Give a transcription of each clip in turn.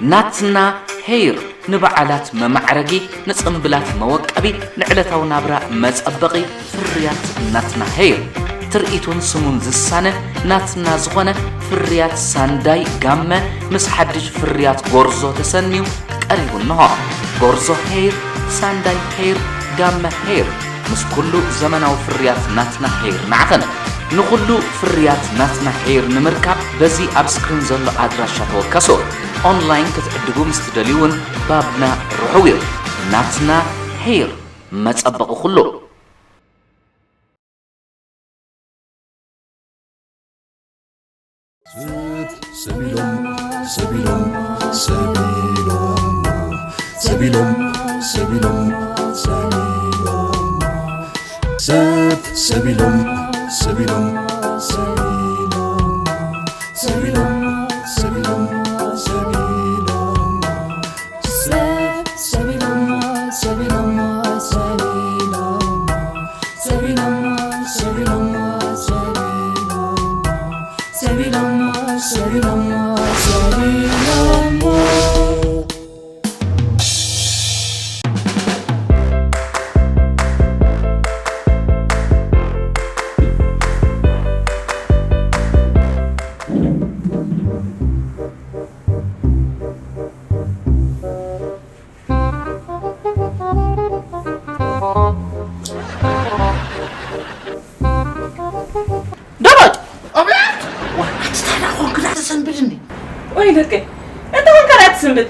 ናትና ሄይር ንበዓላት መማዕረጊ፣ ንጽምብላት መወቀቢ፣ ንዕለታዊ ናብራ መጸበቒ ፍርያት ናትና ሄይር። ትርኢቱን ስሙን ዝሳነ ናትና ዝኾነ ፍርያት ሳንዳይ ጋመ ምስ ሓድሽ ፍርያት ጎርዞ ተሰንዩ ቀሪቡ እንሆ። ጎርዞ ሄይር፣ ሳንዳይ ሄይር፣ ጋመ ሄይር። ምስ ኩሉ ዘመናዊ ፍርያት ናትና ሄይር ንዓኸነ። ንኹሉ ፍርያት ናትና ሄይር ንምርካብ በዚ ኣብ ስክሪን ዘሎ ኣድራሻ ተወከሱ። ኦንላይን ክትዕድጉ ምስ ትደልዩ እውን ባብና ርሑው እዩ። ናትና ሄይር፣ መጸበቒ ኩሉ። ሰቢሎም ሰቢሎም ሰቢሎም ሰቢሎም ሰቢሎም ሰቢሎም ሰብ ሰቢሎም ሰቢሎም ሰቢሎም ሰቢሎም ሰቢሎም ሰቢሎም ሰብ ሰቢሎም ሰቢሎም ሰቢሎም ሰቢሎም ሰቢሎም ሰቢሎም ሰቢሎሞ ሰቢሎሞ ሰቢሎሞ። ደቦጭ! ኣቤት! ዋ፣ ኣቲ ታዲያ ኾንክ ደኣ ትሰንብድ እንዴ? ወይ ልከ፣ እንተ ኾንካ ደኣ ትስንብድ።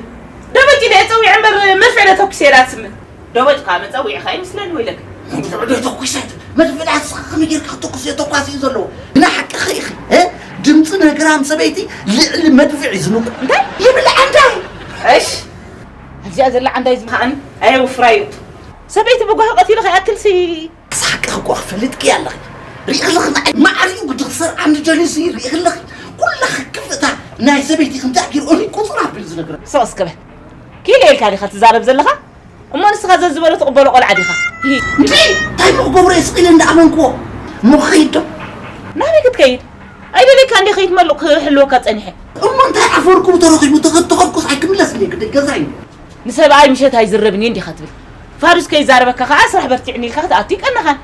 ደቦጭ ኢለ እየ ጸዊዐ እምበር መድፍዕ ዶ ተኩሰ እየ ደኣ ትስንብድ? ደቦጭ ከኣ መጸዊዕኻ ይመስለኒ ወይ ልከ። መድፍዕ ዶ ተኩሰ? መድፍዕ ደኣ ንስኻ ከመይ ጌርካ ክትተኩስ እየ ተኳሲ እዩ ዘለዎ። ግና ሓቅኺ ኢኺ፣ እ? ድምጺ ነግራም ሰበይቲ ልዕሊ መድፍዕ እዩ ዝንቁ። እንታይ? ይብል ዓንዳይ። እሽ። ኣብዚኣ ዘላ ዓንዳይ ዝምሃን ኣየውፍራዩ። ሰበይቲ ብጓሂ ቀቲሉ ከይኣክልሲ። ሳቂ እኮ ክፈልጥኪ ኣለኺ። ሪእኽልኽ ንዓይ ማዕሪኡ ብድኽሰር ዓንዲ ጀሊሲ ሪእኽልኽ። ኩላ ክፍእታ ናይ ሰበይቲ ክንታ ጊር ኦሊ ቁጽር ኣቢሉ ዝነግረ። ሰው እስከ በል። ኪሎ ኢልካ ዲኻ ትዛረብ ዘለኻ? እሞ ንስኻ ዘዝበሎ ትቕበሎ ቆልዓ ዲኻ? ሂ። እንዴ? እንታይ እሞ ክገብሮ እየ ስቕ ኢለ እንዳኣመንክዎ? እሞ ክኸይድ ዶ? ናበይ ክትከይድ? ኣይደለይካ እንዴ ከይትመልቕ ክሕልወካ ጸኒሐ። እሞ እንታይ ኣፈርኩም ተረኺቡ ተኸ-፣ ተኸድኩስ ኣይክምለስ እንዴ ግደ ገዛይ? ንሰብኣይ ምሸት ኣይዝረብን እየ እንዲኻ ትብል። ፋዱስ ከይዛረበካ ከኣ ስራሕ በርቲዕኒ ኢልካ ክትኣቱ ይቀነኻን።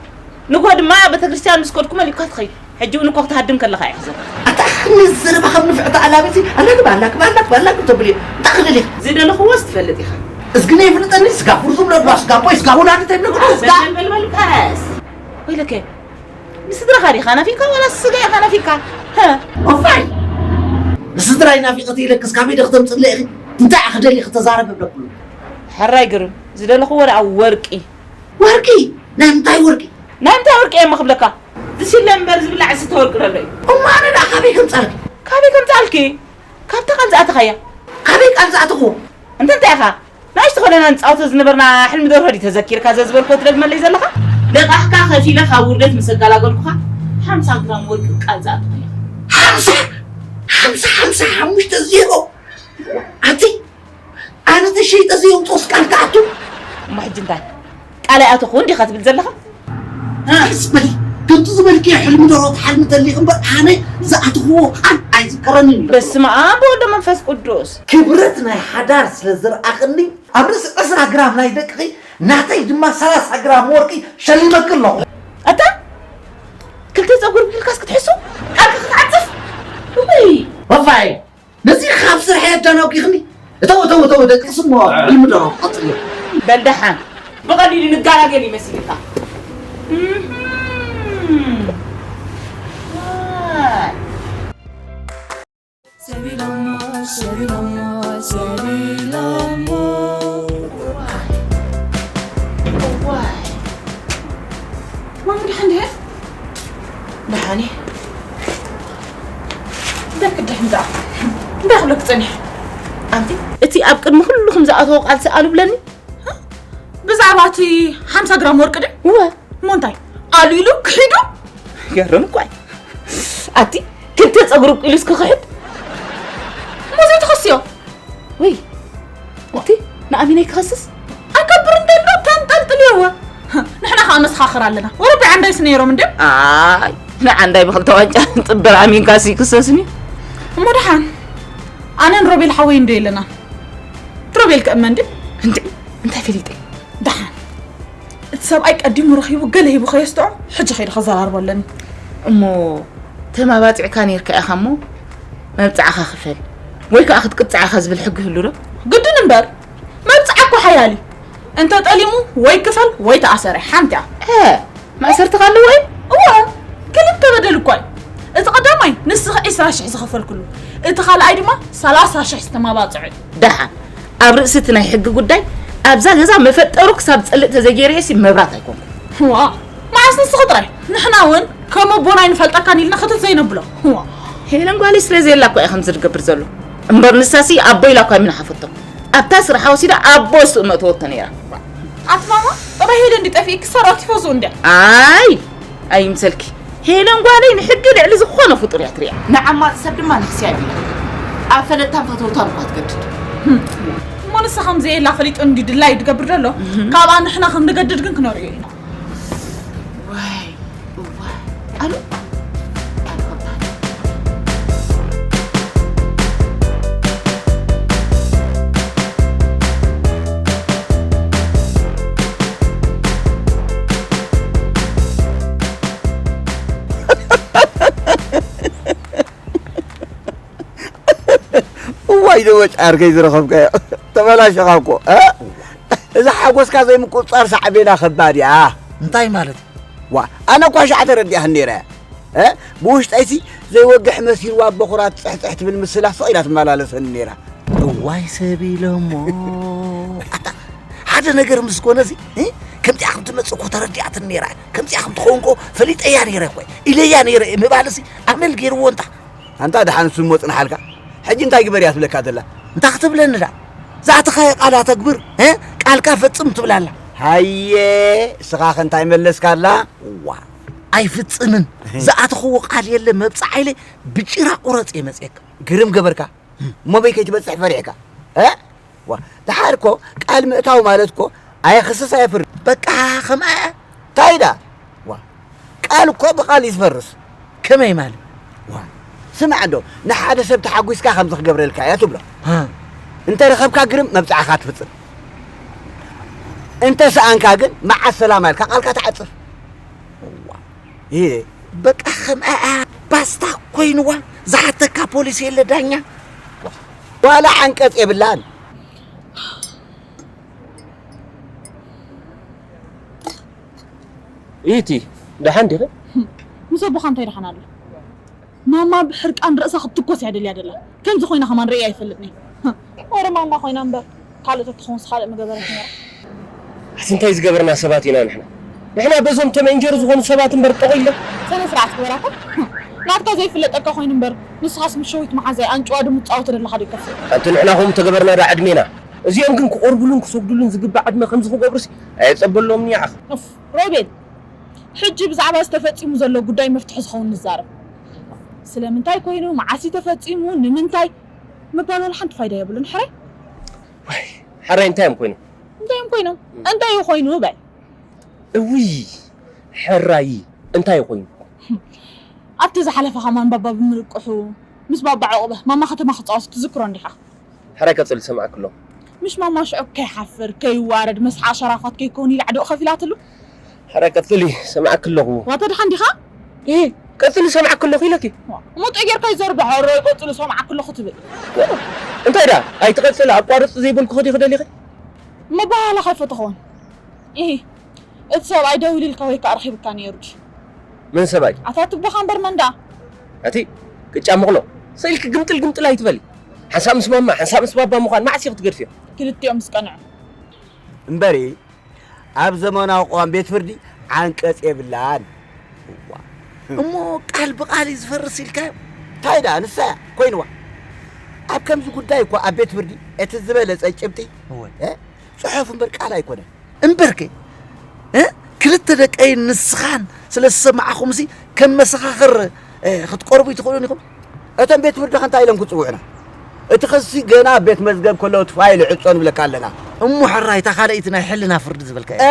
ንግሆ ድማ ቤተክርስትያን ምስ ከድኩ መሊእካ ትኸይድ። ሕጂ እውን እኮ ክትሃድም ከለኻ እየ ሕዘካ። ኣታ ኣኽኒ ዘረባ ካብ ንፍዕቲ ኣላቢሲ ኣላግብ፣ ኣላግብ፣ ኣላግብ፣ ኣላግብ ተብል እየ። እንታይ ክልል ኢኻ? ዝደለኽዎስ ትፈልጥ ኢኻ። እዝግነ ይፍልጠኒ፣ ስጋ ፍርዙ ብሎ፣ ስጋ ቦይ፣ ስጋ ውላድ ተብሎ፣ ስጋ በልበልበል ቀስ። ወይለከ፣ ንስድራኻ ዲኻ ናፊቕካ ዋላ ስጋ ኢኻ ናፊቕካ? ሀ? ኦፋይ! ንስድራይ ናፊቐት ኢለክስ ካበይ ዶ ክተምጽለይ ኢኺ? እንታይ ኢኺ ደሊኺ ተዛረቢ ብለኩሉ። ሕራይ ግርም፣ ዝደለኽዎ ደኣ ወርቂ። ወርቂ? ናይ ምንታይ ወርቂ? ናይ ምንታይ ወርቂ እየ እሞ ክብለካ? ዝሽለ እምበር ዝብላዕ ዝስተ ወርቂ ዶ ኣሎ እዩ? እሞ ኣነ ደኣ ካበይ ከምጻልኪ? ካበይ ከምጻልኪ? ካብታ ቃል ዝኣተኻያ። ካበይ ቃል ዝኣተኽዎ? እንተ እንታይ ኢኻ? ንእሽቶ ኾለና ንጻወቶ ዝነበርና ሕልሚ ደርሆ ድዩ ተዘኪርካ? ዘዝበልኩዎ ትደግመለይ ዘለኻ? ለቃሕካ ከፊለ ካብ ውርደት ምስ ኣገላገልኩኻ፣ ሓምሳ ግራም ወርቂ ቃል ዝኣተኹ እየ። ሓምሳ? ሓምሳ፣ ሓምሳ ሓሙሽተ ዜሮ። ኣቲ፣ ኣነ ተሸይጠ ዘየውፅኦስ ቃል ክኣቱ? እሞ ሕጂ እንታይ? ቃል ኣይኣተኹን ዲኻ ትብል ዘለኻ? ኣስ በሊ፣ ከምቲ ዝበልክዮ ሕልሚ ደርሆ ትሓልሚ ተሊኺ እምበር፣ ኣነ ዝኣተኽዎ ቃል ኣይዝከረንን እዩ። በስመ ኣብ ወወልድ ወመንፈስ ቅዱስ። ክብረት ናይ ሓዳር ስለ ዝረኣኽኒ፣ ኣብ ርእሲ ዕስራ ግራም ናይ ደቅኺ፣ ናተይ ድማ ሰላሳ ግራም ወርቂ ሸሊመኪ ኣለኹ። ኣታ፣ ክልተ ጸጉሪ ብሂልካስ ክትሕሱ? ቃልኪ ክትዓጽፍ? ውይ! ወፋይ፣ ነዚ ካብ ስርሐይ ኣዳናጒኽኒ። እተው፣ እተው፣ እተው፣ ደቂ ስሞ፣ ሕልሚ ዶ? ቀጽሎ። በል ደሓን። ብቐሊሉ ንጋላገል ይመስልካ? እህም። ዋይ። ሰቢሎሞ፣ ሰቢሎሞ፣ ሰቢሎሞ። ዋይ። ማሚ፣ ደሓን ድየ? ደሓን እየ። እንታይ ክድሕን ደኣ? እንታይ ክብለኪ ጸኒሐ? ኣንቲ፣ እቲ ኣብ ቅድሚ ኩልኹም ዝኣተወ ቃልሲ ኣሉ ብለኒ። ብዛዕባ እቲ ሓምሳ ግራም ወርቂ ድዩ? እወ። እሞ እንታይ? ኣሉ ኢሉ ክሒዱ? ገርም እኳ እዩ። ኣቲ፣ ክልተ ጸጉሪ ኣብቂሉስ ክኽሕድ? እሞ ዘይትኸስዮ? ወይ፣ ኣቲ፣ ንኣሚነይ ክኸስስ? ኣከብር እንተሎ ተንጠልጥልዮ እወ። ንሕና ኸኣ መሰኻኽር ኣለና። ወረቢ ዓንዳይስ ነይሮም እንድዮም? ኣይ፣ ንዓንዳይ ብኽልተ ዋንጫ ጽበር ኣሚንካስ ይክሰስኒ። እሞ ደሓን፣ ኣነን ሮቤል ሓወይ እንዶ የለና? ሮቤል ከእመን ድዩ? እንዴ እንታይ ፈሊጠ? ደሓን እቲ ሰብኣይ ቀዲሙ ረኺቡ ገለ ሂቡ ከየስተዖ ሕጂ ከይደ ከዘራርቦ ኣለኒ። እሞ ተማባፂዕካ ነርካ ኢኻ እሞ መብፅዓኻ ክፈል ወይ ከዓ ክትቅፃዕ ኢኻ ዝብል ሕጊ ህሉ ዶ? ግድን እምበር መብፅዓ እኮ ሓያል እዩ። እንተ ጠሊሙ ወይ ክፈል ወይ ተኣሰረ ሓንቲ እያ። እ፣ ማእሰርቲ ካለዎ እዩ? እወ ክልተ በደል እኳ እዩ። እቲ ቀዳማይ ንስኺ ዒስራ ሽሕ ዝኸፈልክሉ፣ እቲ ካልኣይ ድማ ሰላሳ ሽሕ ዝተማባፅዑ እዩ። ደሓን ኣብ ርእሲ እቲ ናይ ሕጊ ጉዳይ ኣብዛ ገዛ መፈጠሩ ክሳብ ዝጸልእ ተዘይገይረየሲ መብራት ኣይኮንኩ። ዋ መዓስ ንስኺ ጥራይ ንሕና እውን ከም ኣቦና ኣይንፈልጠካን ኢልና ክትት ዘይነብሎ። ዋ ሄለን ጓለይ ስለ ዘየላ እኮ እየ ከምዚ ዝገብር ዘሎ እምበር ንሳሲ ኣቦ ኢላ እኳ ኣይምናሓፈቶ ኣብታ ስራሓ ወሲዳ ኣቦ ስእ መእተወቶ ነይራ። ኣቲ ማማ ጥራይ ሄለን ድጠፊእኪ ሰራቲ ፈዙ እንድያ። ኣይ ኣይምሰልኪ ሄለን ጓለይ ንሕጊ ልዕሊ ዝኾነ ፍጡር እያ ትሪኣ። ንዓማፂ ሰብ ድማ ንሕስያ ቢላ ኣብ ፈለጥታን ፈተውታን እኳ ትገድድ። እሞ ንሳ ከም ዘየላ ፈሊጡ እንዲ ድላይ ድገብር ዘሎ ካብኣ ንሕና ከም ንገድድ ግን ክነርእዮ ኢና። ዋይ እዋ ኣሉ ኣሉ እዋይ ደወጭ ዓርከይ ዝረኸብካዮ ተበላሸኻ እኮ እ? እዛ ሓጎስካ ዘይምቁፅፃር ሳዕቤና ከባድ እያ። እንታይ ማለት እዩ? ዋ ኣነ እኳ ሻዕ ተረዲኣህን ነይረ እያ እ? ብውሽጠይሲ ዘይወግሕ መሲልዋ በኹራት ፅሕፅሕ ትብል ምስላ ስቕ ኢላ ትመላለሰኒ ነይራ። እዋይ ሰብ ኢለሞ ኣታ ሓደ ነገር ምስ ኮነሲ እ? ከምዚኣ ከም ትመፅእ እኮ ተረዲኣትን ነይራ ከምዚኣ ከም ትኸውን እኮ ፈሊጠያ ነይረ እኮ ኢለያ ነይረ ምባልሲ ኣመል ገይርዎ እንታ ኣንታ ደሓን እሱ እሞ ጽንሓልካ። ሕጂ እንታይ ግበር እያ ትብለካ ዘላ? እንታይ ክትብለኒ ዳ? ዝኣተኻዮ ቃል ኣተግብር፣ እ? ቃልካ ፈጽም ትብላ ኣላ። ሃየ እስኻ ከ እንታይ መለስካ ኣላ? ዋ ኣይፍጽምን። ዝኣተኽዎ ቃል የለ መብጽዓ ኢለ ብጭራ ቁረጽ እየ መጽየካ። ግርም ገበርካ። እሞ በይ ከይትበጽሕ ፈሪሕካ። እ? ዋ ደሓር እኮ ቃል ምእታው ማለት እኮ ኣየኽስስ ኣየፍርድ። በቃ ከምኣ እያ። እንታይ ዳ? ዋ ቃል እኮ ብቃል እዩ ዝፈርስ። ከመይ ማለት? ዋ ስማዕ እንዶ ንሓደ ሰብ ተሓጒስካ ከምዚ ክገብረልካ እየ ትብሎ። ሃ እንተ ረኸብካ ግርም መብፅዓኻ ትፍፅም። እንተ ሰኣንካ ግን መዓት ሰላም ኣልካ ቃልካ ትዓፅፍ። ዋ ይሄ በቃ ከምኣ እያ። ባስታ ኮይንዋ ዝሓተካ ፖሊስ የለ ዳኛ። ዋላ ዓንቀፅ የብላን። ኢቲ ደሓን ዲኺ? ምስ ኣቦኻ እንታይ ደሓን ኣሎ? ማማ ብሕርቃን ርእሳ ክትትኮስ እያ ደልያ ደላ። ከምዚ ኮይና ከማን ርእያ ኣይፈልጥን እየ። ወረ ማማ ኮይና እምበር ካልእ ተትኸውንስ ካልእ ምገበረት ነይራ። ኣቲ እንታይ ዝገበርና ሰባት ኢና ንሕና? ንሕና በዞም ቶም ኤንጀር ዝኾኑ ሰባት እምበር ጠቕ ኢልና። ስነ ስርዓት ግበራታ። ናትካ ዘይፍለጠካ ኮይኑ እምበር ንስኻስ ምስ ሸዊት መሓዛይ ኣንጭዋ ድሙ ትጻወት ደለኻ ዶ ይከፍእ? ኣንቲ ንሕና ከምኡ ተገበርና ዳ ዕድሜና? እዚኦም ግን ክቖርቡሉን ክሰግዱሉን ዝግባእ ዕድመ ከምዚ ክገብሩሲ ኣየጸበሎምን እየ ዓኽ። ኡፍ ሮቤል ሕጂ ብዛዕባ እዚ ተፈጺሙ ዘሎ ጉዳይ መፍትሒ ዝኸውን ንዛረብ። ስለምንታይ ኮይኑ፣ መዓስ እዩ ተፈጺሙ፣ ንምንታይ ምባል ዋላ ሓንቲ ፋይዳ የብሉን። ሕራይ ዋይ ሕራይ እንታይ እዮም ኮይኖም? እንታይ እዮም ኮይኖም? እንታይ እዩ ኮይኑ በል። እውይ ሕራይ እንታይ እዩ ኮይኑ? ኣብቲ ዝሓለፈ ከማን ባባ ብምልቅሑ ምስ ባባ ዕቑበ ማማ ከተማ ክፃወት ትዝክሮ እንዲኻ? ሕራይ ቀፅል ዝሰማዕክሎ። ምሽ ማማ ሽዑ ከይሓፍር ከይዋረድ መስሓ ሸራፋት ከይከውን ኢላ ዕድቕ ከፊላትሉ። ሕራይ ቀፅሊ ሰማዕኪ ኣለኹ። ዋታ ድሓን ዲኻ? እ ቀፅሊ ሰማዕኪ ኣለኹ ኢለኪ። እሞ ጠየርካ ይዘርባ ሕራይ ቀፅሊ ሰማዕኪ ኣለኹ ትብል። እንታይ ዳ ኣይትቐፅሊ ኣቋርፂ ዘይበልኩ ኸዲ ክደሊኺ። መባህላ ከይፈተኸውን። ኢሂ እቲ ሰብኣይ ደዊሉልካ ወይ ከዓ ረኺብካ ነይሩ ድዩ? መን ሰብኣይ? ኣታ ትቦኻ እምበር መን ደኣ? ኣቲ ቅጫ ምቕሎ ስኢልኪ ግምጥል ግምጥል ኣይትበሊ። ሓንሳብ ምስ ማማ ሓንሳብ ምስ ባባ ምዃን መዓስ ኢኺ ትገድፍዮ? ክልቲኦም ምስ ቀንዑ። እምበሪ ኣብ ዘመናዊ ቅዋም ቤት ፍርዲ ዓንቀፅ የብላን። እዋ እሞ ቃል ብቃል እዩ ዝፈርስ ኢልካዮ? እንታይ ደኣ ንሳ እያ ኮይንዋ። ኣብ ከምዚ ጉዳይ እኮ ኣብ ቤት ፍርዲ እቲ ዝበለፀ ጭብጢ እወ። እ? ጽሑፍ እምበር ቃል ኣይኮነን። እምበርከ እ? ክልተ ደቀይን ንስኻን ስለ ዝሰማዕኹምሲ ከም መሰኻኽር እ፣ ክትቀርቡ ኣይትኽእሉን ኢኹም። እቶም ቤት ፍርዲ ከ እንታይ ኢሎም ክጽውዑና? እቲ ክሲ ገና ኣብ ቤት መዝገብ ከሎ እቲ ፋይል ይዕጾ ንብለካ ኣለና። እሞ ሕራይ እታ ካልኣይቲ ናይ ሕልና ፍርዲ ዝበልካያ? እ፣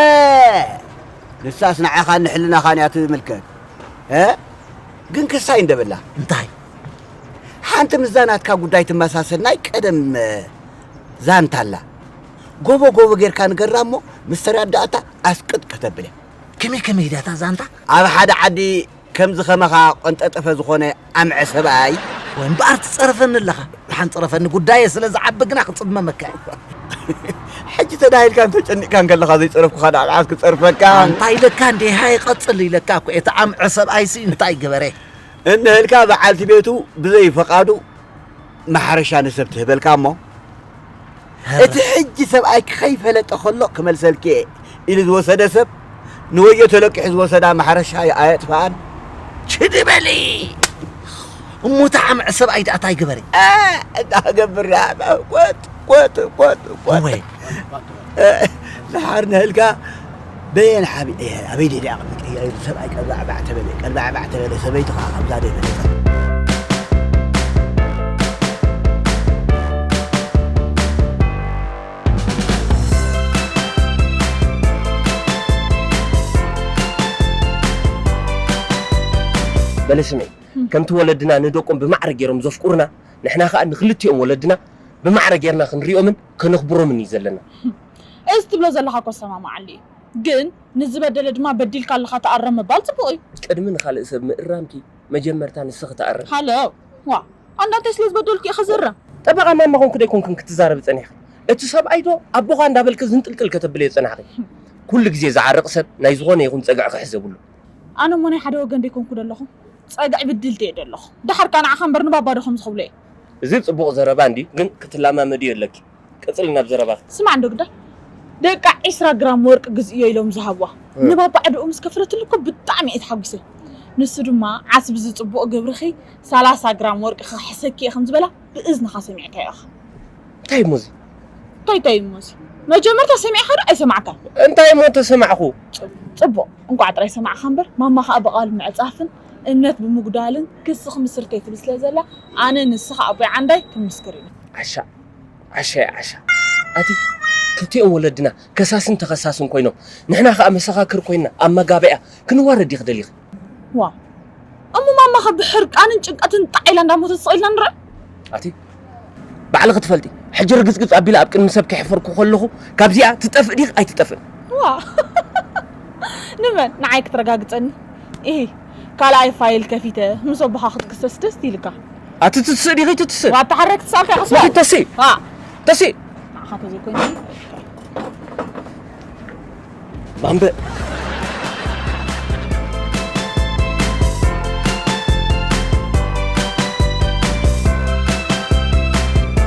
ንሳስ ንዓኻን ንሕልናኻን እያ ትምልከት። እ፣ ግን ክሳይ እንደበላ እንታይ ሓንቲ ምስዛ ናትካ ጉዳይ ትመሳሰል ናይ ቀደም እ፣ ዛንታ ኣላ። ጎቦ ጎቦ ጌርካ ንገራ እሞ ምስ ተረዳእታ ኣስቅጥ ከተብል እያ። ከመይ ከመይ ዳታ ዛንታ? ኣብ ሓደ ዓዲ ከምዚ ከማኻ ቆንጠጠፈ ዝኾነ ኣምዐ ሰብኣይ። ወይ እምበኣር ትጸርፈኒ ኣለኻ። ደሓን ጸረፈኒ፣ ጉዳየ ስለ ዝዓቢ ግና ክጽመመካ እየ። ሕጂ ተዳሂልካን ተጨኒቕካን ከለኻ ዘይጸረፍኩኻ ደኣ መዓስ ክጸርፈካ? እንታይ ኢለካ እንዴ? ሃይ ቀጽል ኢለካ እኮ። እቲ ኣምዐ ሰብኣይሲ እንታይ ገበረ? እንህልካ በዓልቲ ቤቱ ብዘይ ፈቓዱ ማሕረሻ ንሰብ ትህበልካ እሞ፣ እቲ ሕጂ ሰብኣይኪ ከይፈለጠ ከሎ ክመልሰልኪ እየ ኢሉ ዝወሰደ ሰብ፣ ንወዮ ተለቂሑ ዝወሰዳ ማሕረሻ ኣየጥፍኣን። ችዲ በሊ! እሞ እቲ ዓምዒ ሰብኣይ ደኣ እንታይ ገበረ? እ፣ እንታይ ክገብር ደኣ? ኮት፣ ኮት፣ ኮት፣ ኮት። እወ። እ፣ ደሓር ንህልካ በየን ሓቢ-፣ እ፣ ኣበይ ደኣ ቅድሚ ቀያይሩ ሰብኣይ ቀልባዕባዕ ተበለ፣ ቀልባዕባዕ ተበለ፣ ሰበይቲ ኸዓ ከምዛ ደይፈለጠት። በለ ስምዒ፣ ከምቲ ወለድና ንደቆም ብማዕረ ገይሮም ዘፍቁሩና፣ ንሕና ኸዓ ንክልቲኦም ወለድና ብማዕረ ጌርና ክንሪኦምን ከነኽብሮምን እዩ ዘለና። እዚ ትብሎ ዘለኻ እኮ ዝሰማማዓሉ እዩ። ግን ንዝበደለ ድማ በዲልካ ኣለኻ ተኣረም ምባል ጽቡቕ እዩ። ቅድሚ ንኻልእ ሰብ ምእራምኪ መጀመርታ ንስኺ ተኣረሚ። ሃሎ፣ ዋ፣ ኣንዳ እንታይ ስለ ዝበደልኩ ኢኺ ዝእረም? ጠበቓ ማማ ኾንኩ ዶ ኣይኮንክን ክትዛረቢ ጸኒሕኺ? እቲ ሰብኣይ ዶ ኣቦኻ እንዳበልኪ ዝንጥልጥል ከተብልዮ ዝጸናሕኺ? ኩሉ ግዜ ዝዓርቕ ሰብ ናይ ዝኾነ ይኹን ጸግዒ ክሕዝ የብሉ። ኣነ እሞ ናይ ሓደ ወገን ዶ ኣይኮንኩ ዘለኹ? ጸግዒ ብድልቲ እየ ዘለኹ። ደሓር ከኣ ንዓኻ እምበር ንባባ ዶ ከምዚ ክብሎ እየ? እዚ ጽቡቕ ዘረባ እንድዩ፣ ግን ክትለማመድዮ ኣለኪ። ቀጽሊ ናብ ዘረባኺ። ስማዕ እንዶ ግዳ፣ ደቃ ዒስራ ግራም ወርቂ ግዝእዮ ኢሎም ዝሃብዋ። እ። ንባባ ዕዳኡ ምስ ከፈለትሉ እኮ ብጣዕሚ እየ ተሓጒሰ። ንሱ ድማ ዓስቢ እዚ ጽቡቕ ግብርኺ ሰላሳ ግራም ወርቂ ክኽሕሰኪ እየ ከም ዝበላ ብእዝንኻ ሰሚዕካዮ ኢኻ። እንታይ እሞ እዚ? እንታይ እንታይ እሞ እዚ? መጀመርታ ሰሚዕካ ዶ ኣይሰማዕካን? እንታይ እሞ እንተሰማዕኩ? ጽ-፣ ጽቡቕ። እንቋዕ ጥራይ ሰማዕካ እምበር፣ ማማ ኸኣ ብቓል ምዕጻፍን እምነት ብምጉዳልን ክሲ ክምስርት እየ ትብል ስለ ዘላ፣ ኣነ ንስኻ ኣቦይ ዓንዳይ ክንምስክር ኢና። ዓሻ፣ ዓሻ እያ ዓሻ። ኣቲ ክልቲኦም ወለድና ከሳስን ተኸሳስን ኮይኖም፣ ንሕና ኸኣ መሰኻክር ኮይንና ኣብ መጋበያ ክንዋረድ ዲኺ ደሊኺ? ዋ፣ እሞ ማማኸ ብሕርቃንን ጭንቀትን ጣዕ ኢላ እንዳሞተት ስቕ ኢልና ንርኣ? ኣቲ ባዕልኺ ትፈልጢ። ሕጂ ርግጽግጽ ኣቢለ ኣብ ቅድሚ ሰብ ከሕፈርኩ ከለኹ፣ ካብዚኣ ትጠፍእ ዲኺ ኣይትጠፍእን? ዋ፣ ንመን? ንዓይ ክትረጋግጸኒ? ኢሂ፣ ካልኣይ ፋይል ከፊተ ምስ ኣቦኻ ክትክሰስ ደስ ኢልካ። ኣቲ ትትስእ ዲኺ ትትስእ? ዋ፣ ተሓረክ ትሳልካ ኢኻ ስለ። ተስእ። ዋ። ተስእ። ንዓኻ ተዘይኮይኑ። ባምበ።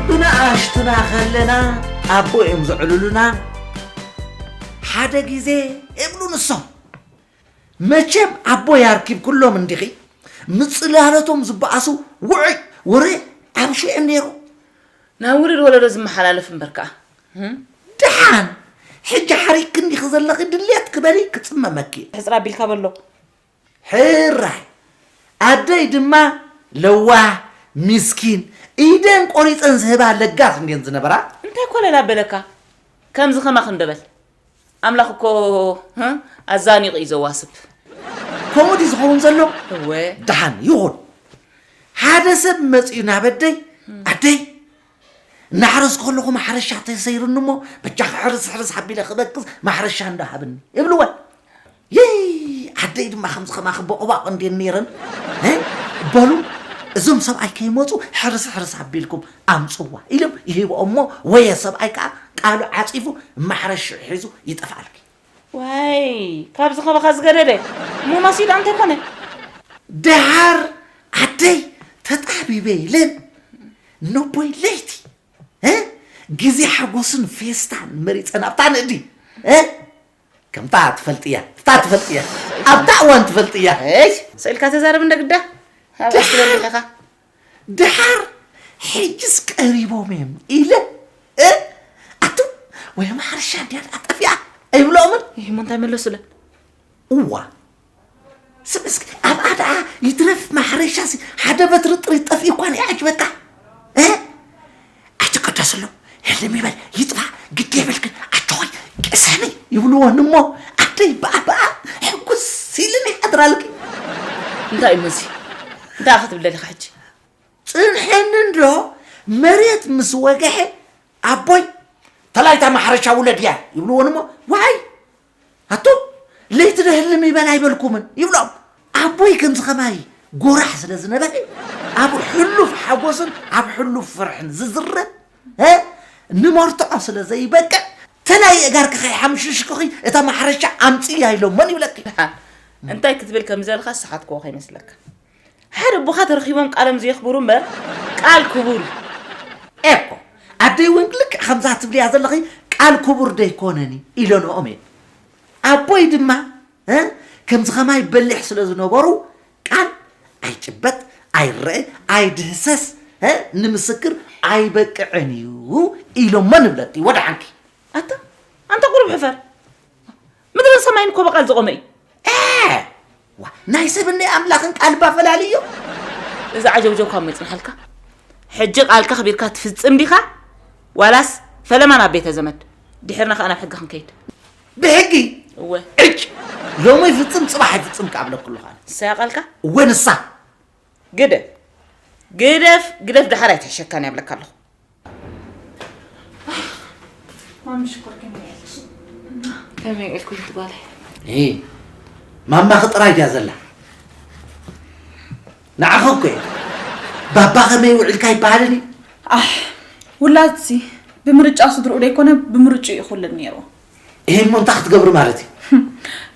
ብንኣሽቱና ከለና ኣቦ እዮም ዘዕልሉና። ሓደ ግዜ እብሉ ንሶም። መቸም ኣቦ ያርኪብ ኩሎም እንዲኺ ምጽላለቶም ዝበኣሱ ውዑይ ወረ ኣብ ሽዑ ነይሩ። ናብ ውሉድ ወለዶ ዝመሓላለፍ እምበር ከኣ። ህም? ደሓን፣ ሕጂ ሓሪግኪ እንዲኺ ዘለኺ ድሌት ክበሊ ክጽመመኪ። ሕጽር ኣቢልካ በሎ። ሕራይ። ኣደይ ድማ ለዋህ፣ ሚስኪን፣ ኢደን ቆሪጸን ዝህባ ለጋስ እንድየን ዝነበራ። እንታይ ኮለል ኣበለካ? ከምዚ ከማኺ እንዶ በል። ኣምላኽ እኮ፣ ህ? ኣዛኒቑ እዩ ዘዋስብ። ከምኡ ድዩ ዝኸውን ዘሎ? እወ። ደሓን ይኹን። ሓደ ሰብ መጺኡ ናብ ኣደይ፣ "ኣደይ፣ እናሕረስኩ ከለኹ ማሕረሻ ተሰይሩኒ እሞ፣ በጃኺ ሕርስ ሕርስ ኣቢለ ክበቅስ ማሕረሻ እንዶ ሃብኒ" ይብልወን። ይይ፣ ኣደይ ድማ ከምዚ ከማኺ ቦቕባቕ እንድየን ነይረን። እ? በሉ፣ እዞም ሰብኣይ ከይመጹ ሕርስ ሕርስ ኣቢልኩም ኣምጽዋ ኢሎም ይህብኦ እሞ፣ ወየ ሰብኣይ ከኣ ቃሉ ዓጺፉ ማሕረሽኡ ሒዙ ይጠፍኣልኪ። ዋይ፣ ካብዚ ከማኻ ዝገደደ እሞ ማሲዳ እንተይኮነ። ደሓር ኣደይ ተጣቢበ ኢለን ነቦይ ለይቲ፣ እ? ግዜ ሓጎስን ፌስታን መሪጸን ኣብታ ንእዲ፣ እ? ከምታ ትፈልጥያ፣ እታ ትፈልጥያ፣ ኣብታ እዋን ትፈልጥያ። እይ፣ ስእልካ ተዛረብ እንደ ግዳ። ኣብ ደሓር፣ ኣስበልካ። ደሓር፣ ሕጅስ ቀሪቦም እዮም ኢለ፣ እ? ኣቱ፣ ወይ ማሕረሻ እንድያ ደኣ ጠፊኣ ኣይብሎምን? ይህ እሞ እንታይ መለሱለ? እዋ። ስም እስኪ፣ ኣብኣ ደኣ ይትረፍ ማሕረሻሲ ሓደ በትሪ ጥሪት ጠፊኡ እኳ ይዓጅበካ። እ? ኣይትቀደስሎም፣ ህልም ይበል፣ ይጥፋ፣ ግዲ የብልክን፣ ኣጆኺ፣ ቅሰኒ ይብልወን እሞ፣ ኣደይ ብኣ ብኣ ሕጉስ ኢልን ይሓድራልኪ። እንታይ እዩ መዚ? እንታይ ክትብል ደሊኻ ሕጂ? ጽንሐኒ እንዶ መሬት ምስ ወግሐ ኣቦይ ተላይታ ማሕረሻ ውለድ እያ ይብልዎን እሞ፣ ዋይ ኣቱም ለይቲ ዶ ህልም ይበል ኣይበልኩምን ይብሎም። ኣቦይ ከምዚ ኸማይ ጎራሕ ስለ ዝነበረ፣ ኣብ ሕሉፍ ሓጎስን ኣብ ሕሉፍ ፍርሕን ዝዝረብ፣ እ፣ ንመርትዖ ስለ ዘይበቅዕ፣ ተላይ እጋርኪ ከይሓምሽሽኩኺ እታ ማሕረሻ ኣምፅእያ ኢሎሞን ይብለኪ። ደሓን እንታይ ክትብል ከም ዘለኻ ዝሰሓትክዎ ከይመስለካ። ሓደ ኣቦኻ ተረኺቦም ቃሎም ዘየኽብሩ እምበር፣ ቃል ክቡር እዩ። ኤኮ፣ ኣደይ እውን ልክዕ ከምዛ ትብልያ ዘለኺ ቃል ክቡር ዶ ኣይኮነን ኢለንኦም እየ። ኣቦይ ድማ፣ እ፣ ከምዚ ኸማይ በሊሕ ስለ ዝነበሩ፣ ቃል ኣይጭበጥ፣ ኣይረአ፣ ኣይድህሰስ፣ እ፣ ንምስክር ኣይበቅዕን እዩ ኢሎሞ ንብለኪ። ወደሓንኪ። ኣታ፣ ኣንታ ቁሩብ ሕፈር። ምድርን ሰማይን እኮ ብቓል ዝቖመ እዩ። እ፣ ዋ፣ ናይ ሰብን ናይ ኣምላኽን ቃል እባ ፈላልዮ። እዚ ዓጀውጀው ካብ መጽንሓልካ፣ ሕጂ ቃልካ ኣኽቢርካ ትፍጽም ዲኻ? ዋላስ ፈለማ ናብ ቤተ ዘመድ፣ ድሕርና ከኣ ናብ ሕጊ ክንከይድ? ብሕጊ? እወ። ዕጭ! ሎሚ ይፍጽም፣ ጽባሕ ይፍጽም ከኣ እብለኪ ኣለኹ ኣነ። ንሳ እያ ቃልካ? እወ፣ ንሳ። ግደፍ። ግደፍ፣ ግደፍ፣ ደሓር ኣይትሕሸካን እያ እብለካ ኣለኹ። ማሚ ሽኮር ከመይ ኢልኪ? ከመይ ውዒልኩም ትጓለይ? እ፣ ማማኺ ጥራይ ድያ ዘላ? ንዓኺ እኮ እየ። ባባ ከመይ ውዒልካ ኣይበሃልን እዩ። ኣሕ፣ ውላድሲ ብምርጫ ስድርኡ ደይኮነ ብምርጭኡ እዩ ክውለድ ነይርዎ። እህ፣ እሞ እንታይ ክትገብሪ ማለት እዩ?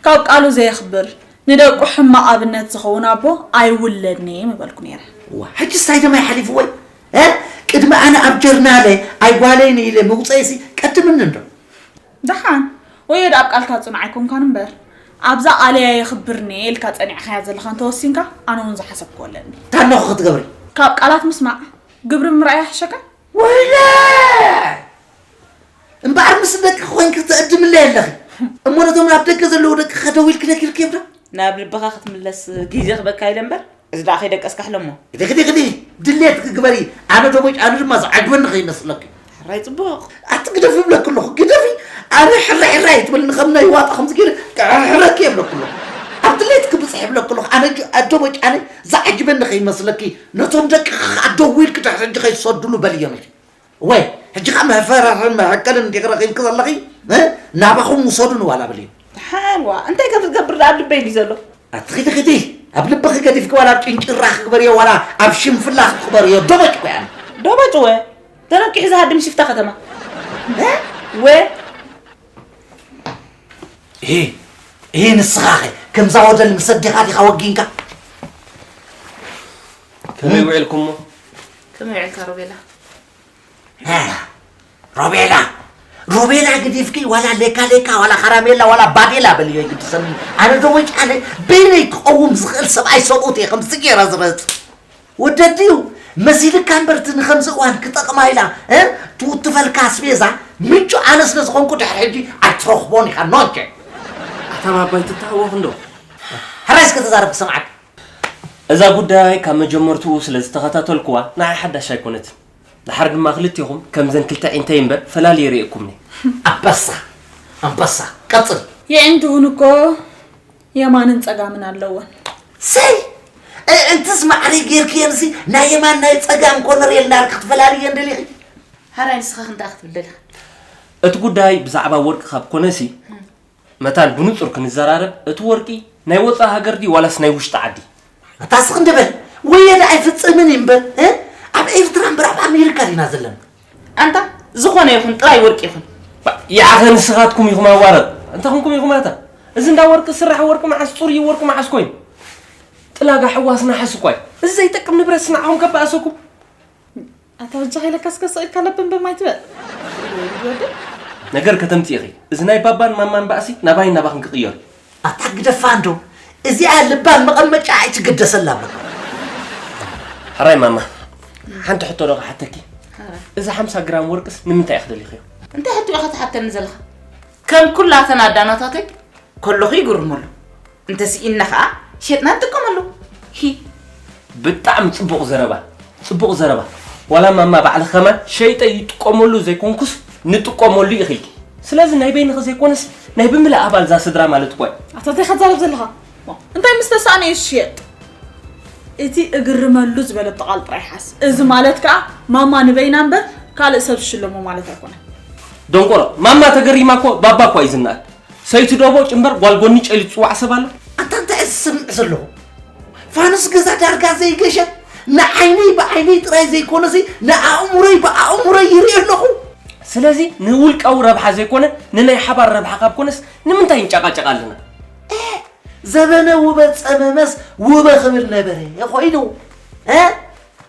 ካብ ቃሉ ዘየኽብር፣ ንደቁ ሕማቕ ኣብነት ዝኸውን ኣቦ ኣይውለድን እየ ምበልኩ ነይረ። ዋ፣ ሕጂስ እንታይ ደማይ ሓሊፍወይ? እ? ቅድሚ ኣነ ኣብ ጀርናለ ኣይጓለይን ኢለ ምውፀይሲ ቀድምኒ እንዶ። ደሓን፣ ወዮ ደኣ ኣብ ቃልካ ጽኑዕ ኣይኮንካን እምበር፣ ኣብዛ ቃለይ የኽብርን እየ ኢልካ ጸኒዕካያ ዘለኻ እንተወሲንካ፣ ኣነ እውን ዝሓሰብክዎ ኣለኒ። ታነኹ ክትገብሪ? ካብ ቃላት ምስማዕ፣ ግብሪ ምርኣይ ይሕሸካ? ወይለ! እምበኣር ምስ ደቅኺ ኮይንኪ ትዕድምለይ ኣለኺ። እሞ ነቶም ኣብ ደገ ዘለዉ ደቅኺ ከ ደዊልኪ ነጊርክዮም ዶ? ናብ ልብኻ ክትምለስ ግዜ ክበካ ኢለ እምበር፣ እዚ ደኣ ከይደቀስካ ሕለሞ። ግዲ፣ ግዲ፣ ግዲ! ድሌትኪ ግበሪ። ኣነ ደሞጭ፣ ኣነ ድማ ዝዓግበኒ ከይመስለኪ። ሕራይ ጽቡቕ። ኣቲ ግደፊ እብለኪ ኣለኹ፣ ግደፊ። ኣነ ሕራይ፣ ሕራይ ትብልኒ ከም ናይ ዋጣ ከምዚ ገይረ ክሕርሕረኪ እየ እብለኪ ኣለኹ። ኣብ ድሌትኪ ብጽሒ እብለኪ ኣለኹ። ኣነ ጅ-፣ ኣዶ ቦጭ፣ ኣነ ዝዓጅበኒ ከይመስለኪ፣ ነቶም ደቅኺ ከኣ ደዊልኪ ድሕሪ ሕጂ ከይትሰድሉ በልዮም ኢኺ። ወይ፣ ሕጂ ከኣ መፈራርሕን መሐቀልን እንዲኺ ረኺብኪ ዘለኺ፣ እ? ናባኹም ውሰዱኒ ዋላ በልዮም። ደሓን ዋ፣ እንታይ ከም ዝገብር ደኣ ኣብ ልበይ ድዩ ዘሎ? ኣቲ ኺዲ ኺዲ፣ ኣብ ልብኺ ገዲፍኪ ዋላ ኣብ ጭንጭራኺ ግበርዮ፣ ዋላ ኣብ ሽንፍላኺ ግበርዮ፣ ዶቦጭ እኮ እየ ኣነ። ዶቦጭ ወ፣ ተነቂሑ ዝሃድም ሽፍታ ከተማ። እ? ወ። እሂ፣ እሂ፣ ንስኻኸ ከምዛ ወደል ምስ ኣዴኻ ዲኻ ወጊንካ? ከመይ ውዒልኩሞ? ከመይ ውዒልካ ሮቤላ? እ፣ ሮቤላ፣ ሮቤላ ግዲፍኪ ዋላ ሌካ ሌካ ዋላ ካራሜላ ዋላ ባዴላ በልዮ ይግድሰኒ። ኣነ ዶ ወይጭ ኣነ በይነይ ክቐውም ዝኽእል ሰብኣይ ሰብኡት እየ ከምዚ ገይረ ዝረጽ። ወደ ድዩ መሲልካ እምበር እቲ ንኸምዚ እዋን ክጠቕማ ኢላ፣ እ፣ ትውትፈልካ ኣስቤዛ ምቹ ኣነ ስለ ዝኾንኩ ድሕሪ ሕጂ ኣይትረኽቦን ኢኻ ኖጀ። ኣታ ባባይ ትተሃወኽ እንዶ። ሕራይ እስከ ተዛረብ ክሰምዓካ። እዛ ጉዳይ ካብ መጀመርትኡ ስለ ዝተኸታተልኩዋ ንዓይ ሓዳሽ ኣይኮነትን። ደሓር ድማ ክልቴኹም ከምዘን ክልተ ዒንተይ እምበር ፈላልየ ርእየኩምኒ። ኣንበሳ፣ ኣንበሳ፣ ቀጽል። የዒንትውን እኮ የማንን ጸጋምን ኣለወን። ሰይ! እ-፣ እንትስ ማዕረ ጌርክየንሲ ናይ የማን ናይ ጸጋም ኮነር የልናልካ ክትፈላልየን ደሊኺ? ሓራይ ንስኻ ክንደኣ ክትብል ደሊኻ? እቲ ጉዳይ ብዛዕባ ወርቂ ካብ ኮነሲ፣ መታን ብንጹር ክንዘራረብ፣ እቲ ወርቂ ናይ ወጻኢ ሃገር ድዩ ዋላስ ናይ ውሽጢ ዓዲ? ኣታ ስኽ እንደ በል፣ ወየ ደኣ ኣይፍጽምን እዩ እምበር፣ እ? ኣብ ኤርትራ እምበር ኣብ ኣሜሪካ ዲና ዘለና? ኣንታ፣ ዝኾነ ይኹን፣ ጥራይ ወርቂ ይኹን። ባ-፣ ይኣኸ ንስኻትኩም ኢኹም ኣዋረድ። እንታይ ኹንኩም ኢኹም ኣታ? እዚ እንዳ ወርቂ ስራሕ ወርቂ መዓስ፣ ጽሩይ ወርቂ መዓስ ኮይኑ? ጥላጋ ሕዋስ ነሓስ እኳ እዩ። እዚ ዘይጠቅም ንብረት ስንዓኹም ከበኣሰኩም። ኣታ በጃኻ ኢለካ እስከ ስቕ ኢልካ ለበም በማይ ትበል። ነገር ከተምጽእ ኢኺ። እዚ ናይ ባባን ማማን ባእሲ ናባይን ናባኽን ክቕየር እዩ። ኣታ ግደፋ እንዶ፣ እዚኣ ልባ መቐመጫ ኣይትግደሰላ ኣለካ። ሕራይ ማማ፣ ሓንቲ ሕቶ ዶ ክሓተኪ? ሕራይ። እዚ ሓምሳ ግራም ወርቅስ ንምንታይ ኢኺ ደሊኽዮ? እንታይ ሕቶ ኢኻ ትሓተኒ ዘለኻ? ከም ኩላተን ኣዳናታተይ ከለኹ ይግርመሉ። እንተ ስኢንና ኸኣ ሸጥና ንጥቀመሉ። ሂ። ብጣዕሚ ጽቡቕ ዘረባ፣ ጽቡቕ ዘረባ። ዋላ ማማ ባዕልኺ ከማን ሸይጠ ይጥቀመሉ ዘይኮንኩስ ንጥቀመሉ ኢኺልኪ። ስለዚ ናይ በይንኺ ዘይኮነስ ናይ ብምልእ ኣባል እዛ ስድራ ማለት እኮ እዩ። ኣታ እንታይ ክትዛረብ ዘለኻ? እንታይ ምስ ተሳእነ እዩ ዝሽየጥ? እቲ እግርመሉ ዝበለቶ ቃል ጥራይ ሓዝ። እዚ ማለት ከኣ ማማ ንበይና እምበር ካልእ ሰብ ዝሽለሞ ማለት ኣይኮነን። ደንቆሮ፣ ማማ ተገሪማ እኮ ባባ እኮ ኣይዝናኣት። ሰይቲ ዶቦ ጭምበር ጓል ጎኒ ጨሊ ትጽዋዕ ሰብ ኣሎ። ኣታ እንታይ እየ ዝሰምዕ ዘለኹ? ፋኑስ ገዛ ዳርጋ ዘይገሸ፣ ንዓይነይ ብዓይነይ ጥራይ ዘይኮነሲ፣ ንኣእምሮይ ብኣእምሮይ ይርኢ ኣለኹ። ስለዚ ንውልቃዊ ረብሓ ዘይኮነ፣ ንናይ ሓባር ረብሓ ካብ ኮነስ ንምንታይ ንጨቃጨቅ ኣለና? እ፣ ዘበነ ውበ ጸመመስ ውበ ክብል ነበረ ኮይኑ። እ፣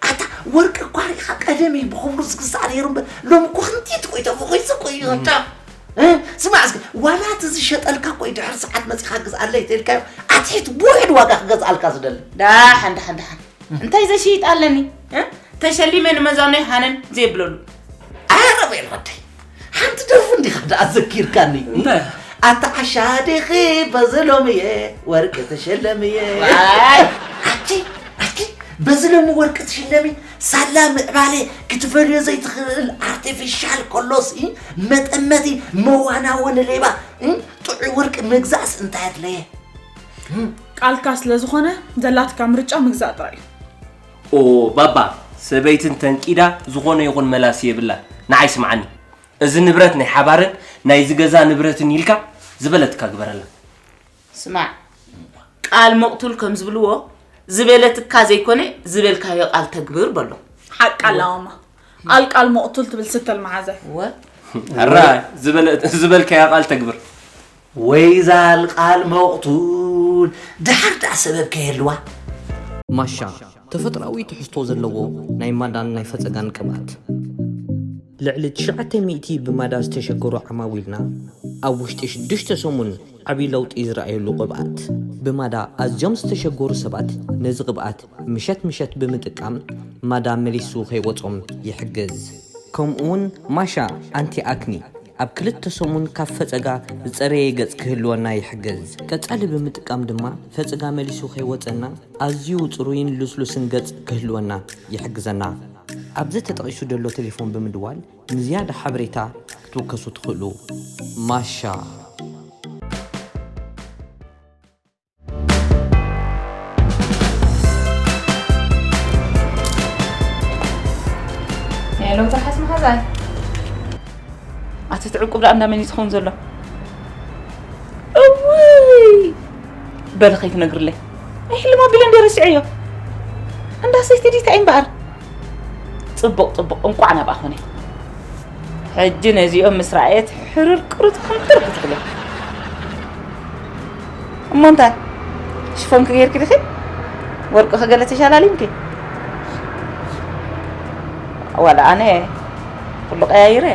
ኣታ ወርቂ እኳ ርኢኻ ቀደም እዩ ብኽብሩ ዝግዛእ ነይሩ እምበር፣ ሎሚ እኮ ክንቲት ቆይ ተፈኺሱ እኮ እዩ። ኣታ፣ እ፣ ስማዕ እስኪ፣ ዋላ እቲ ዝሸጠልካ እኮ እዩ ድሕሪ ሰዓት መጺኻ ግዝኣለይ ተልካዮ፣ ኣትሒት ብውሕድ ዋጋ ክገዝኣልካ ዝደሊ። ዳሓን፣ ዳሓን፣ ዳሓን። እንታይ ዘሽይጥ ኣለኒ? እ? ተሸሊመ ንመዛኖይ ሃነን ዘየብለሉ። ኣረ ቤል ወደይ፣ ሓንቲ ደርፉ እንዲኻ ደኣ ዘኪርካኒ። እንታይ? ኣታ ዓሻ ዲኺ በዚ ሎምየ ወርቂ ትሽለምየ። ዋይ! ኣቺ፣ ኣቺ፣ በዚ ሎሚ ወርቂ ትሽለሚ፣ ሳላ ምዕባለ ክትፈልዮ ዘይትኽእል ኣርቲፊሻል ከሎሲ፣ መጠመቲ፣ መዋናወኒ ሌባ፣ እ? ጥዑይ ወርቂ ምግዛእስ እንታይ ኣድለየ? ቃልካ ስለ ዝኾነ ዘላትካ ምርጫ ምግዛእ ጥራይ እዩ። ኦ ባባ፣ ሰበይትን ተንቂዳ ዝኾነ ይኹን መላሲ የብላን። ንዓይ ስምዓኒ። እዚ ንብረት ናይ ሓባርን ናይዚ ገዛ ንብረትን ኢልካ ዝበለትካ ግበረላ። ስማዕ፣ ቃል መቕቱል ከም ዝብልዎ፣ ዝበለትካ ዘይኮነ ዝበልካዮ ቃል ተግብር በሎ። ሓቃ ኣላ ማማ። ቃል ቃል መቕቱል ትብል ስተል መሓዘ። እወ። ሕራይ፣ ዝበለ-፣ ዝበልካያ ቃል ተግብር። ወይዛ ቃል መቕቱል፣ ድሓር ደኣ ሰበብ ከየልዋ። ማሻ፣ ተፈጥሮኣዊ ትሕዝቶ ዘለዎ ናይ ማዳን ናይ ፈጸጋን ቅብኣት። ልዕሊ ትሽዓተ ሚእቲ ብማዳ ዝተሸገሩ ዓማዊልና ኣብ ውሽጢ ሽዱሽተ ሰሙን ዓቢ ለውጢ ዝረኣየሉ ቅብኣት። ብማዳ ኣዝዮም ዝተሸገሩ ሰባት ነዚ ቅብኣት ምሸት ምሸት ብምጥቃም ማዳ መሊሱ ከይወጾም ይሕግዝ። ከምኡውን ማሻ ኣንቲ ኣክኒ ኣብ ክልተ ሰሙን ካብ ፈጸጋ ዝጸረየ ገጽ ክህልወና ይሕግዝ። ቀጻሊ ብምጥቃም ድማ ፈጸጋ መሊሱ ከይወጸና ኣዝዩ ጽሩይን ልስሉስን ገጽ ክህልወና ይሕግዘና። ኣብዚ ተጠቒሱ ዘሎ ቴሌፎን ብምድዋል ንዝያዳ ሓበሬታ ክትውከሱ ትኽእሉ። ማሻ። ሄሎ፣ ትርሓስ መሓዛይ። ኣቲ እቲ ዕቁብ ደኣ እንዳ መን እዩ ዝኸውን ዘሎ? እውይ! በሊ ከይትነግርለይ። ኣይሕልም ኣቢለ እንደ ረሲዐዮ። እንዳ ሰይቲ ዲታ እምበኣር። ጽቡቕ፣ ጽቡቕ፣ እንቋዕ ናብኣ ኾነ። ሕጂ ነዚኦም ምስ ረኣየት ሕርር ቅርጽ ሕንጥር ክትብለ። እሞ እንታይ? ሽፎንኪ ጌርኪ ዲኺ? ወርቅኺ ገለ ተሻላሊምኪ? ዋላ ኣነ ኩሉ ቀያይረ።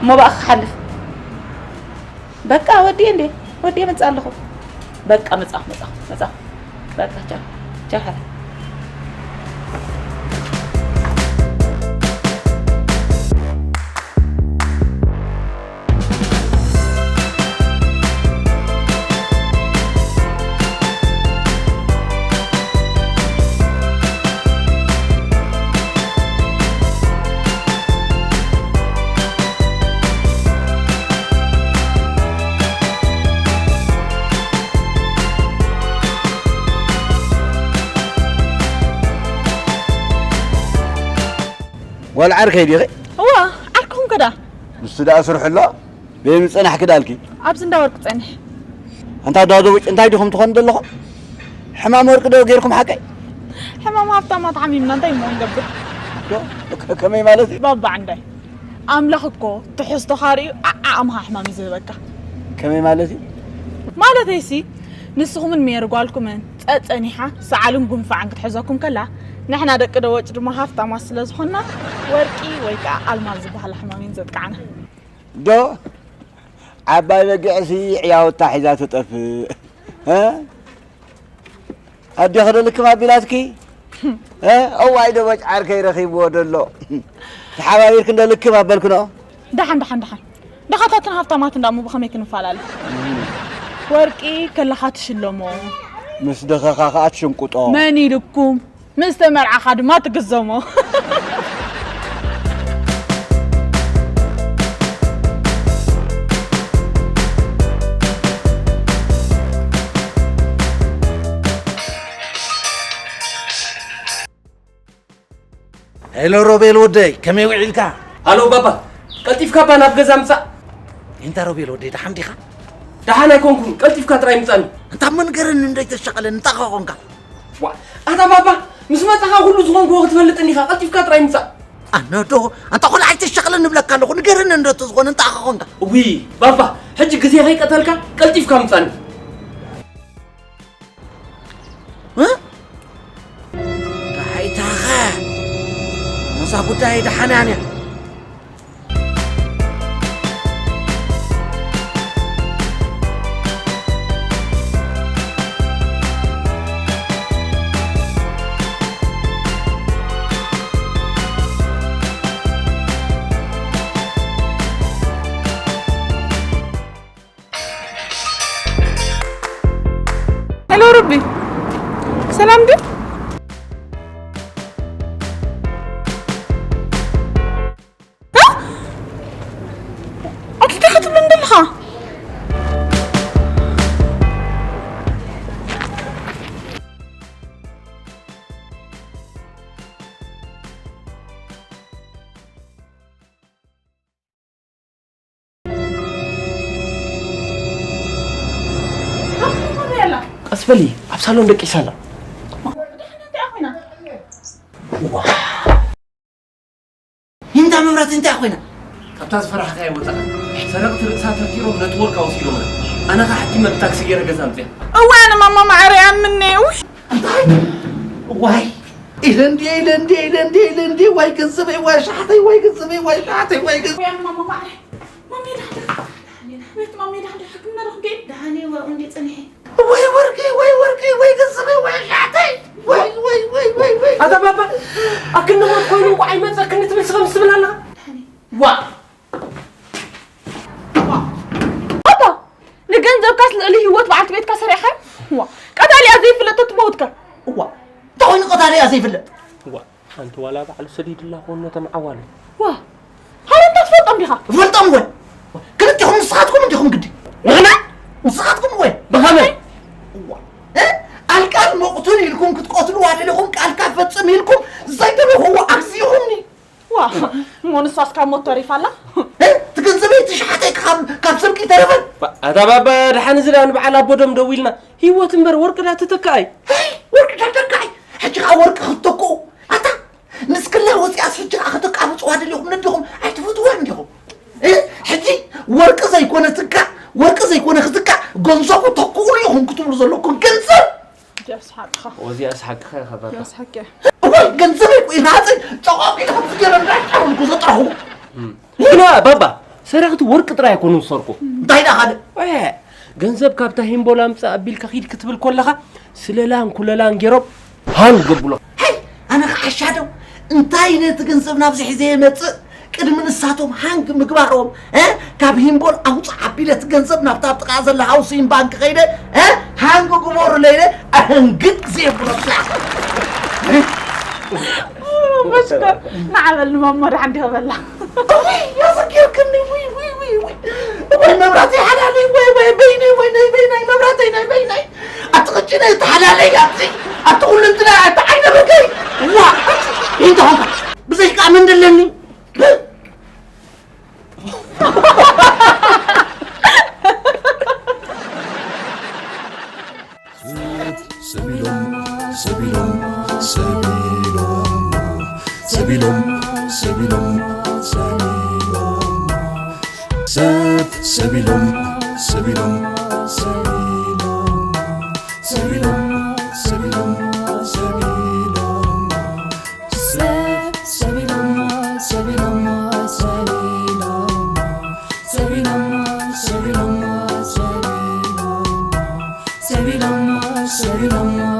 እሞ ብኣኺ ክሓልፍ። በቃ ወዲኤ እንዴ? ወዲኤ መጽእ ኣለኹ። በቃ መጻኹ፣ መጻኹ፣ መጻኹ። በቃ ቻው። ቻው ሓራ። ጓል ዓርከይ ዲኺ? እዋ፣ ዓርክኹም ከ ደኣ? ንሱ ደኣ ስርሑ ኣሎ። በይ ምጸናሕኪ ዳልኪ? ኣብዚ እንዳ ወርቂ ጸኒሐ። ኣንታ ዳዶ ውጭ እንታይ ዲኹም ትኾኑ ዘለኹም? ሕማም ወርቂ ዶ ጌርኩም ሓቀይ? ሕማም ሃብታማት ሓሚምና እንታይ እሞ ንገብር? ዶ? ከ-፣ ከመይ ማለት እዩ? ባባ ዓንዳይ። ኣምላኽ እኮ ትሕዝቶኻ ርእዩ ዓዓቕምኻ ሕማም እዩ ዝህበካ። ከመይ ማለት እዩ? ማለተይሲ፣ ንስኹምን ሜሪ ጓልኩምን ጸጸኒሓ ሰዓልን ጉንፋዕን ክትሕዘኩም ከላ፣ ንሕና ደቂ ደወጭ ድማ ሃፍታማት ስለ ዝኾንና፣ ወርቂ ወይ ከኣ ኣልማዝ ዝበሃላ ሕማም እየን ዘጥቅዓና። ዶ? ዓባይ በጊዕሲ ዕያውታ ሒዛ ትጠፍእ። እ? ኣዴኺ ዶ ልክም ኣቢላትኪ? እ? እዋይ ደቦጭ ዓርከይ ረኺብዎ ደሎ። ተሓባቢርኪ እንዶ ልክም ኣበልክኖ? ደሓን፣ ደሓን፣ ደሓን። ድኻታትን ሃፍታማትን ደኣ እሞ ብኸመይ ክንፈላለ? ወርቂ ከለኻ ትሽለሞ። ምስ ደኸኻ ኸኣ ትሽንቁጦ። መን ኢልኩም? ምስ ተመርዓኻ ድማ ትግዘሞ። ሄሎ ሮቤል ወደይ፣ ከመይ ውዒልካ? ሃሎ ባባ፣ ቀልጢፍካ እባ ናብ ገዛ ምጻእ። እንታ ሮቤል ወደይ፣ ደሓን ዲኻ? ደሓን ኣይኮንኩን፣ ቀልጢፍካ ጥራይ ምጻኒ። እንታ እሞ ንገረኒ፣ እንዶ ኣይተሻቐለኒ፣ እንታይ ኸ ኾንካ? ዋ፣ ኣታ ባባ፣ ምስ መጻኻ ኩሉ ዝኾንክዎ ክትፈልጥ እንዲኻ፣ ቀልጢፍካ ጥራይ ምጻእ። ኣነ ዶ፣ ኣንታ ኹሉ ኣይተሻቐለኒ እብለካ ኣለኹ፣ ንገረኒ እንዶ እቲ ዝኾነ እንታይ ኸ ኾንካ? እውይ፣ ባባ፣ ሕጂ ግዜ ከይቀተልካ ቀልጢፍካ ምጻኒ። እ? ደሓይታኸ፣ ነዛ ጉዳይ ደሓን እያ። ሄሎ ሩቢ፣ ሰላም ድዩ? እ? ኣቲ እንታይ ክትብለኒ ዘለኻ? ቀስ በሊ፣ ኣብ ሳሎን ደቂሳ ኣላ። ይንታ መብራት እንታይ ኮይና? ካብታ ዝፈራሕካዮ ወጻኻ። ሰረቕቲ ርእሳ ተርቲሮም ነቲ ወርቃ ወሲዶምና። ኣነ ኸዓ ሓኪመ ብታክሲ ገይረ ገዛ ኣምጽያ። እዋይ ኣነ ማማ ማዕረ ያምኔ፣ ውይ። እንታይ? ዋይ፣ ኢለ እንድየ፣ ኢለ እንድየ፣ ኢለ እንድየ፣ ኢለ እንድየ፣ ዋይ ገንዘበይ፣ ዋይ ሸሓተይ፣ ዋይ ገንዘበይ፣ ዋይ ሸሓተይ፣ ዋይ ገንዘበይ። እዋይ ኣነ ማማ ማዕረ። ማሚ ዳሕደ። ቤት ማሚ ዳሕደ ሕክምና ዶ ክንከይድ? ደሓን እዩ፣ ዋኡ እንዴ ጸኒሐ። ወይ ወርቂ፣ ወይ ወርቂ፣ ወይ ገንዘበይ፣ ወይ ሻዕተይ። ወይ፣ ወይ፣ ወይ፣ ወይ፣ ወይ። ኣታ ባባ፣ ኣክንሞት ኮይኑ እንኳ ኣይመጸክን ትብል ስኸም ትብል ኣለኻ? ደሓን እዩ። ዋ። ኣታ፣ ንገንዘብካስ ልዕሊ ህይወት በዓልቲ ቤትካ ሰሪዕኻ? ዋ፣ ቀታሊኣ ዘይፍለጥ ትመውትካ። እዋ፣ እንታይ ኮይኑ ቀታሊኣ ዘይፍለጥ? እዋ፣ ሓንቲ ዋላ ባዕሉ ሰዲድላ ኮን ነቶም ዓዋሉ። ዋ፣ ሃረ እንታይ ትፈልጦም ዲኻ? እፈልጦም ወይ? ክልቲኹም ንስኻትኩም እንዲኹም ግዲ። ንሕና? ንስኻትኩም ወይ? ብኸመይ? እዋ፣ እ? ኣልቃል መቕቱል ኢልኩም ክትቀትልዋ ደሊኹም ቃልካ ፈጽም ኢልኩም ዘይደለኹዎ ኣግዚኹምኒ። ዋ፣ እሞ ንሳስ ካብ ሞት ተሪፋ ኣላ? እ? እቲ ገንዘበይ እቲ ሸሓተይ ካብ፣ ካብ ስርቂ ተረፈን። ባ-፣ ኣታ ባባ፣ ደሓን እዚ ደኣ ንበዓል ኣቦ ደም ደዊልና፣ ህይወት እምበር ወርቂ ዳ ትተካኣይ? ሄይ፣ ወርቂ ዳ ተካኣይ? ሕጂ ኸኣ ወርቂ ክትተክኡ? ኣታ፣ ንስክላ ወፂኣስ ሕጂ ኸኣ ከተቃብፅዋ ደሊኹም ነዲኹም ኣይትፈትውዎን ዲኹም? እ? ሕጂ ወርቂ ዘይኮነ ትካእ፣ ወርቂ ዘይኮነ ክትካእ፣ ገንዘቡ ተክእሉ ኢኹም ክትብሉ ዘለኩም። ገንዘብ! እዚኣስ ሓቅኻ። ወዚኣስ ሓቅኻ ኢኻ ባባ። እዚኣስ ሓቂ እያ። እዋይ፣ ገንዘበይ እኮ እዩ ናፀይ። ጨቋቂ ኢለ ከምዚ ገይረ እንዳጫወልኩ ዘጥረኹ። እም። ግና ባባ፣ ሰረቕቲ ወርቂ ጥራይ ኣይኮኑን ዝሰርቁ። እንታይ ደኣ ካልእ? ወየ፣ ገንዘብ ካብታ ሂምቦላ ኣምጽእ ኣቢልካ ኪድ ክትብል ኮለኻ፣ ስለላን ኩለላን ገይሮም ሃንግ ገብሎ። ሃይ፣ ኣነ ኸዓ ሻደው፣ እንታይ ነቲ ገንዘብ ናብዚ ሒዘ የመጽእ? ቅድሚ ንሳቶም ሃንግ ምግባሮም፣ እ፣ ካብ ሂምቦል ኣውጽእ ኣቢለ እቲ ገንዘብ ናብታ ኣብ ጥቓ ዘላ ሃውሲን ባንክ ኸይደ፣ እ፣ ሃንግ ግበሩለይ ኢለ ኣህንግግ ዘየብሎ ስራሕ። መሽኮር፣ ንዓበል ንማማ ደሓን ዲኻ በላ። እውይ፣ የዘኪርክኒ፣ ውይ፣ ውይ፣ ውይ፣ ውይ። ወይ መብራተይ ሓላለይ፣ ወይ፣ ወይ፣ በይነይ፣ ወይ፣ ናይ በይናይ፣ መብራተይ ናይ በይናይ። ኣቲ ቅጭነ፣ ኣቲ ሓላለይ፣ ኣቲ፣ ኣቲ ኩሉ እንትና፣ ኣቲ ዓይነ በገይ። ዋ፣ ኣቲ፣ እንታይ ኾንካ? ብዘይካ መን ደለኒ? ሰቢሎም፣ ሰቢሎም፣ ሰቢሎም፣ ሰቢሎም፣ ሰቢሎም፣ ሰቢሎም፣ ሰብ፣ ሰቢሎም፣ ሰቢሎም፣ ሰቢሎም፣ ሰቢሎም፣ ሰቢሎም፣ ሰቢሎም፣ ሰብ፣ ሰቢሎም፣ ሰቢሎም፣ ሰቢሎም፣ ሰቢሎም፣ ሰቢሎም፣ ሰቢሎም፣ ሰቢሎም፣ ሰቢሎም፣